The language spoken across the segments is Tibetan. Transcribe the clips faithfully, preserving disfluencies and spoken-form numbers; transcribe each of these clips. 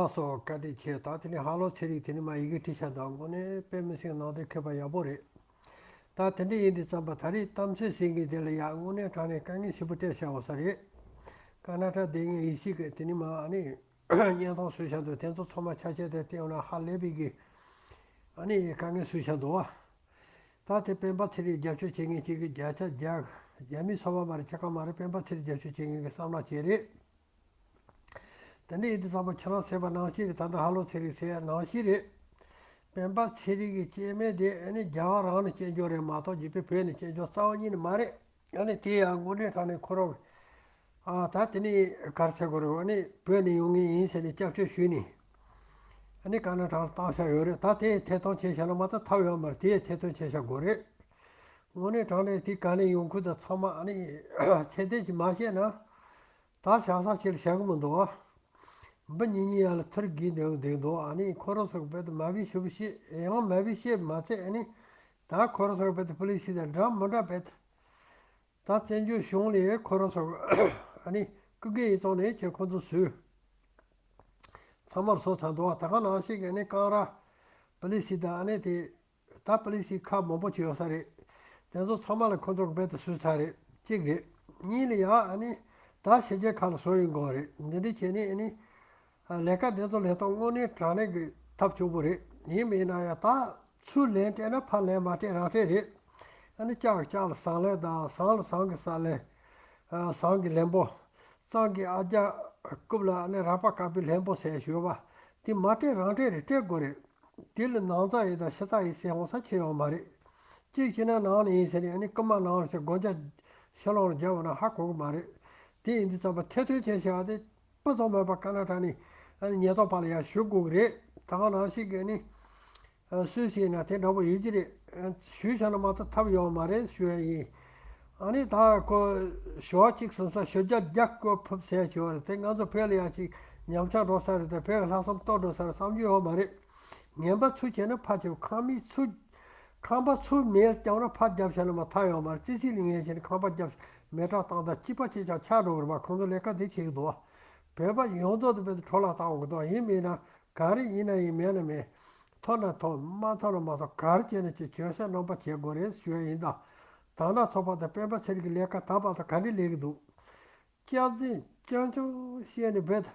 ལགས་སོ། བཀའ་དྲིན་ཆེ། ད་དེ་ནས་ཧ་ལོ་ཚེ་རིང་དེ་ནས་མར་ཡི་གེ་བྲིས་བཞག་འདུག་དངོས་གནས་དཔེ་མི་སྲིད་ནང་དོན་མཁས་པ་ཡག་པོ་རེད། ད་དེ་འདྲ་ཡིན་དུས་ཙམ་པ་ད་རེས་གཏམ་ཚོད་ཟིན་གི་དེ་ལ་ཡ་དངོས་གནས་དྲང་གནས་དཀའ་ངལ་ཞེ་པོ་སྤྲད་བཞག་ཡོད་ས་རེད། ཀ་ན་ཊ་སྡོད་མཁན་ཡེ་ཤེས་ཀྱིས་དེ་ནས་མར་ཨ་ནི་བརྙན་ཐུང་བཟོས་བཞག་འདུག་དེ་ཚོ་ཚང་མ་ཆ་ཤས་དེ་བལྟས་ཡོང་ན་ཧ་ལས་པའི་གི་ཨ་ནི་དཀའ་ངལ་བཟོས་བཞག་འདུག་བ། ད་དེ་སྤེན་པ་ཚེ་རིང་རྒྱབ་སྐྱོར་བྱེད་མཁན་ཅིག་གིས་བརྒྱ་ཆ་བརྒྱ། རྒྱ་མི་སོ་པ་མ་རེད། ཁྱེད་ཀ་མ་རེད། སྤེན་པ་ཚེ་རིང་རྒྱབ་སྐྱོར་བྱེད་མཁན་གྱི་བསམ་བློ་བྱས་རེད། དེ་འདྲ་ཡིན་དུས་ཙམ་པ་ཁྱེད་རང་ཟེར་བ་ནང་བཞིན་རེད། ད་ལྟ་ཧ་ལོ་ཚེ་རིང་ཟེར་ཡ་ནང་བཞིན་རེད། སྤེན་པ་ཚེ་རིང་གི་སྐྱེ་དམན་དེ་ཨ་ནི་རྒྱ་གར་རང་ནས་སྐྱེས་འབྱོར་རེད་མ་གཏོགས་བོད་པའི་བོད་ནས་སྐྱེས་འབྱོར་རྩ་བ་ཉིད་ནས་མ་རེད། ཨ་ནི་དེ་ཡང་དངོས་གནས་དྲང་གནས་ཁོ་རང་ཨ་ད་དེ་ནས་ག་རེ་ཟེར་དགོས་རེད། ཨ་ནི་བོད་ནས་ཡོང་མཁན་ཡིན་ཟེར་ནས་སྐྱབས་བཅོལ་ཞུས་ནས་ཨ་ནི་ཀ་ན་ཊ་ལ་བཏང་བཞག་ཡོད་རེད། ད་དེ་ཐད་གཏོང་བྱས་བཞག་ན་མ་གཏོགས་ཐབས་ཡོད་མ་རེད། དེ་ཐད་གཏོང་བྱས་བཞག་དགོས་རེད། དངོས་གནས་དྲང་གནས་དེ་ག་ནས་ཡོང་ཁུལ་དང་ཚང་མ་ཨ་ནི་ཚད་ལྡན་ཅིག་མ་བཤད་ན། ད་བཞག་ས་ཁྱེད་ལ་བཞག་གི་མི་འདུག་ཨ། འབུ་གཉིས་གཉིས་ཡར་ལ་ཐུར་གྱིས་འདེད་འདེད་འདུག་ཨ་ནི་ཁོ་རང་ཚོ་གི་བེད་དུ་མ་བི་ཤུ་བི་ཤེས་ཡང་མ་བི་ཤེས་མ་ཚད་ཨ་ནི་ད་ཁོ་རང་ཚོ་གི་བེད་དུ་པུ་ལི་སི་དང་འདྲ་མི་འདྲ་བེད་དུ་ད་བཙན་བྱོལ་གཞུང་ལས་ཁོ་རང་ཚོ་གི་ཨ་ནི་སྐུ་སྒེར་ཡིག་ཚང་ནས་ཁྱེད་ཁོ་ཚོ་བཟོས་ཚང་མར་བཟོ་ཚར་འདུག་ཨ། ད་ག་ནང་བཞིན་གི་ཨ་ནི་ཀང་ར་པུ་ལི་སི་དང་ཨ་ནི་དེ། ད་པུ་ལི་སི་ཁག་མང་པོ་ཅིག་ཡོད་ས་རེད། དེ་ཚོ་ཚང་མ་ལ་ཁོ་ཚོ་གི་རྦད་དེ་བཟོས་ཚར་རེད། གཅིག་རེད། གཉིས་ལ་ཡང་ཨ་ནི་ད་ཕྱི་རྒྱལ་ཁག་ལ་བཟོ་ཡོང་གི་རེད། འདི་འདྲ་བྱས་ནས་ཨ་ནི་ལས་ཀ་དེ་ཚོ་ལས་སྟངས་དངོས་གནས་དྲང་གནས་ཀྱི་ཐབས་སྐྱོ་པོ་རེད། ཡིན་མིན་ན་ཡང་ད་ཚུར་ལན་སྤྲད་ན་ཕར་ལན་མ་སྤྲད་རང་སྤྲད་རེད། ཨ་ནི་ལྕགས་ལ་ལྕགས་ལ་ཟངས་ལན་དང་ཟངས་ལ་ཟངས་ཀྱི་ས་ལན། ཟངས་ཀྱི་ལན་པོ། གཙང་གི་ཨ་རྒྱ་རྐུབ་ལ་ཨ་ནི་རགས་པ་དཀར་པོའི་ལན་པོ་ཟེར་ཞུ་བ། དེ་མ་སྤྲད་རང་སྤྲད་རེད། སྤྲད་དགོས་རེད། དེ་ལ་ནང་རྩ་ཡིན་དང་ཕྱི་རྩ་ཡིན་ཟེར་འོང་ས་ཁྱོན་ཡོད་མ་རེད། གཅིག་བྱས་ན་ནང་ནས་ཡིན་ཟེར་ནས་ཨ་ནི་རྐུ་མ་ནང་ལ་ཟེར་སྒོ་ལྕགས་ཕྱི་ལོགས་ལ་རྒྱབ་པ་ན་ཧ་གོ་གི་མ་རེད། དེ་ཡིན་དུས་ཙམ་པ་ཐེར་འདོན་བྱས་བཞག་དེ་སྤུ་ཙམ་མེད་པ་ཀ་ན་ཊ་ནས་ཨ་ནི་ཉེན་རྟོག་པ་ལ་ཡང་ཞུ་དགོས་ཀྱི་རེད། ད་ག་ནང་བཞིན་གྱི་ཨ་ནི་སུས་ཟེར་ན་དེ་འདྲ་པོ་ཡོད་ཀྱི་རེད། ཞུས་བཞག་ན་མ་གཏོགས་ཐབས་ཡོད་མ་རེད་ཞུ་ཡ་ཡིན། ཨ་ནི་ད་ཁོ་ཞོ་གཅིག་གསུམ་སོ་ཞོ་བརྒྱ་བརྒྱ་བཀོད་ཕུབ་ཟེར་ཞོ་རེད། དེ་ང་ཚོ་བོད་ལ་ཡ་ཅིག་ཉམས་ཆག་འགྲོ་ས་རེད། དེ་བོད་ལ་ལྷག་བསམ་རྟོགས་འགྲོ་ས་རེད་བསམ་རྒྱུ་ཡོད་མ་རེད། ངན་པ་ཚུར་བྱས་ན་ཕར་བྱས་ཁང་མིག་ཚུར། ཁང་པ་ཚུར་མེ་བརྒྱབ་ན་ཕར་བརྒྱབ་བྱས་ན་མ་ཐག་ཡོད་མ་རེད། ཙི་ཙི་ལ་ངན་བྱས་ནས་ཁང་པ་བརྒྱབ་མེ་སྲེག་བཏང་དང་གཅིག་པ་གཅིག་ཆག་ཆག་འགྲོ་གི་རེད་པ། ཁོང་ཚོ་ལས་ཀ་དེ་བྱེད་ཀྱི་འདུག་བ། བོད་པ་ཡོངས་རྫོགས་དེ་བོད་དུ་འཕྲོ་བརླག་བཏང་འོང་གི་འདུག་ཡིན་མིན་ན་ག་རེ་ཡིན་ན་ཡིན་མེད་ན་མེད། ཐོབ་ན་ཐོབ་མ་ཐོབ་ན་མ་ཐོབ་ག་རེ་བྱས་ན་བྱས་བྱོན་ས་རྣམ་པ་བྱེད་དགོས་རེད་ཞུ་ཡ་ཡིན། ད་དར་ནག་ཚོགས་པ་དང་སྤེན་པ་ཚེ་རིང་གི་ལས་ཀ་ད་བར་དུ་ག་འདྲ་ལས་ཀྱི་འདུག་སྐྱག་རྫུན་རྐྱང་རྐྱང་བཤད་ནས་བེད།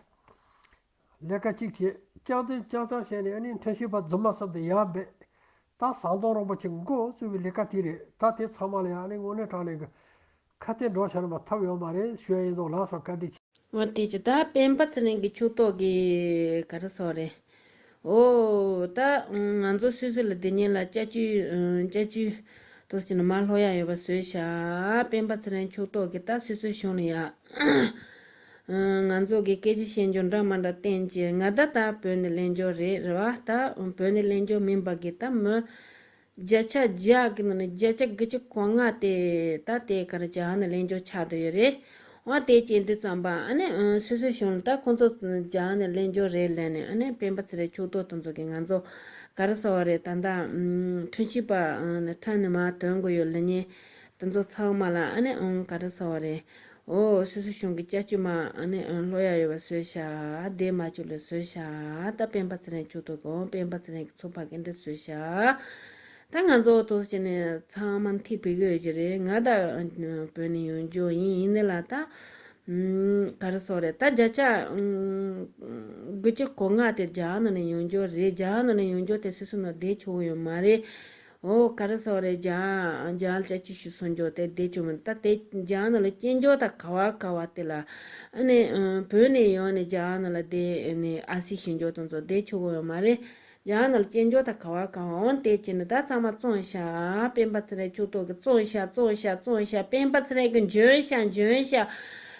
ལས་ཀ་གཅིག་བྱེད། སྐྱག་རྫུན་རྐྱང་རྐྱང་བཤད་ནས་ཨ་ནི་འཁྲུན་ཆོད་པ་རྫུན་མ་གསུམ་དེ་ཡར་འབེད། ད་ཟམ་གདོང་རིན་པོ་ཆེ་མགོ་བཙུགས་པའི་ལས་ཀ་དེ་རེད། ད་དེ་ཚང་མ་ལ་ཡང་ཨ་ནི་དངོས་གནས་དྲང་གནས་ཀྱི་ཁ་གཏད་འགྲོ་བྱ་ན་མ་ཐབས་ཡོད་མ་རེད་ཞུ་ཡ་ཡིན་འདུག་ལགས་སོ། བཀའ་དྲིན་ཆེ། འོ་དེ་ཅི་ད་སྤེན་པ་ཚེ་རིང་གི་ཕྱོགས་གཏོགས་ཀྱི་ག་རེ་ཟེར་རེད། འོ་ད་ང་ཚོ་སོ་སོ་ལ་དེ་ཉིན་ལ་སྐྱབས་བཅོལ་སྐྱབས་བཅོལ་དུ་ཕྱིན་ནས་མར་ལྷོད་ཡ་ཡོད་པ་བཟོས་ཤག་སྤེན་པ་ཚེ་རིང་ཕྱོགས་གཏོགས་ཀྱི་ད་སོ་སོའི་གཞུང་ལ་ཡ། ང་ཚོ་གི་སྐད་ཆ་བཤད་འཇོག་འདྲ་མ་འདྲ་བསྟན་གྱི་ང་ད་ད་བོད་ནས་གླེང་འཇོག་རེད་རེད་བ། ད་བོད་ནས་གླེང་འཇོག་མིན་པ་གི་ད་མི་བརྒྱ་ཆ་བརྒྱ་གི་ནང་ནས་བརྒྱ་ཆ་དགུ་བཅུ་གོ་ལྔ་དེ་ད་དེ་ག་རེ་རྒྱ་ནས་གླེང་འཇོག་ཆགས་བསྡད་ཡོད་རེད། འོ་དེ་བྱེད་དུས་ཙམ་པ་ཨ་ནི་སོ་སོའི་གཞུང་ལ་ད་ཁོང་ཚོ་རྒྱ་ནས་གླེང་འཇོག་རེད་ལབ་ནས་ཨ་ནི་སྤེན་པ་ཚེ་རིང་ཕྱོགས་གཏོགས་དེ་ཚོ་གི་ང་ཚོ་ག་རེ་ཟེར་བ་རེད། ད་ད་འཁྲུན་ཆོད་པ་ཁྲ་ནས་མར་འདོན་དགོས་ཡོད་ལབ་ནས་དེ་ཚོ་ཚང་མ་ལ་ཨ་ནི་ག་རེ་ཟེར་བ་རེད། འོ་སོ་སོ་གཞུང་གི་སྐྱབས་བཅོལ་མ་ཨ་ནི་ལྷོད་ཡ་ཡོད་པ་བཟོས་ཤག་དེ་མ་བཅོལ་ལ་བཟོས་ཤག་ད་སྤེན་པ་ཚེ་རིང་ཕྱོགས་གཏོགས་ཀྱི་འོ་སྤེན་པ་ཚེ་རིང་གི་ཚོགས་པ་གི་འདི་བཟོས་ཤག་ད་ང་ཚོ་ཏོག་ཙམ་ནས་ཚང་མ་ཐིག་བེད་གི་ཡོད་ཀྱི་རེད། ང་ད་བོད་ནས་ཡོང་རྒྱུ་ཡིན་ཡིན་ནི་ལ་ད་ག་རེ་ཟེར་རེད། ད་བརྒྱ་ཆ་དགུ་བཅུ་གོ་ལྔ་དེ་རྒྱ་ནག་ནས་ཡོང་རྒྱུ་རེད། རྒྱ་ནག་ནས་ཡོང་རྒྱུ་དེ་སོ་སོ་ནང་བསྡད་ཆོག་གི་ཡོད་མ་རེད། འོ་ག་རེ་ཟེར་རེད། རྒྱ་རྒྱ་ལ་སྐྱབས་བཅོལ་ཞུ་སོང་རྒྱུ་དེ་བསྡད་ཆོག་མི་ད་དེ་རྒྱ་ནག་ལ་སྐྱེས་འགྱུར་ད་ག་བ་ག་བ་དེ་ལ་ཨ་ནི་བོད་ནས་ཡོང་ནས་རྒྱ་ནག་ལ་བསྡད་ནས་ཨ་སི་ཞུ་རྒྱུ་དེ་ཚོ་བསྡད་ཆོག་གི་ཡོད་མ་རེད། རྒྱ་ནག་ལ་སྐྱེས་འགྱུར་དང་ག་བ་ག་བ་འོང་དེ་བྱས་ནས་ད་ཚང་མ་བཙོང་ཤག་སྤེན་པ་ཚེ་རིང་ཕྱོགས་གཏོགས་ཀྱི་བཙོང་ཤག་བཙོང་ཤག་བཙོང་ཤག་སྤེན་པ་ཚེ་རིང་གི་འཇོན་ཤག་འཇོན་ཤག་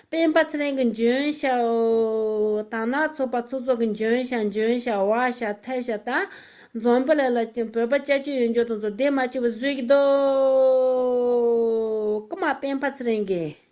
སྤེན་པ་ཚེ་རིང་གི་འཇོན་ཤག་འོ་དར་ནག་ཚོགས་པ་ཚོགས་གཙོ་གི་འཇོན་ཤག་འཇོན་ཤག་བ་ཤག་ཐལ་ཤག་ད་འཛམ་བུ་གླིང་ལ་བོད་པ་སྐྱབས་བཅོལ་ཡོང་རྒྱུ་དེ་ཚོ་བསྡད་མ་བཅུག་པ་བཟོས་ཀྱི་འདུག་རྐུ་མ་སྤེན་པ་ཚེ་རིང་གིས།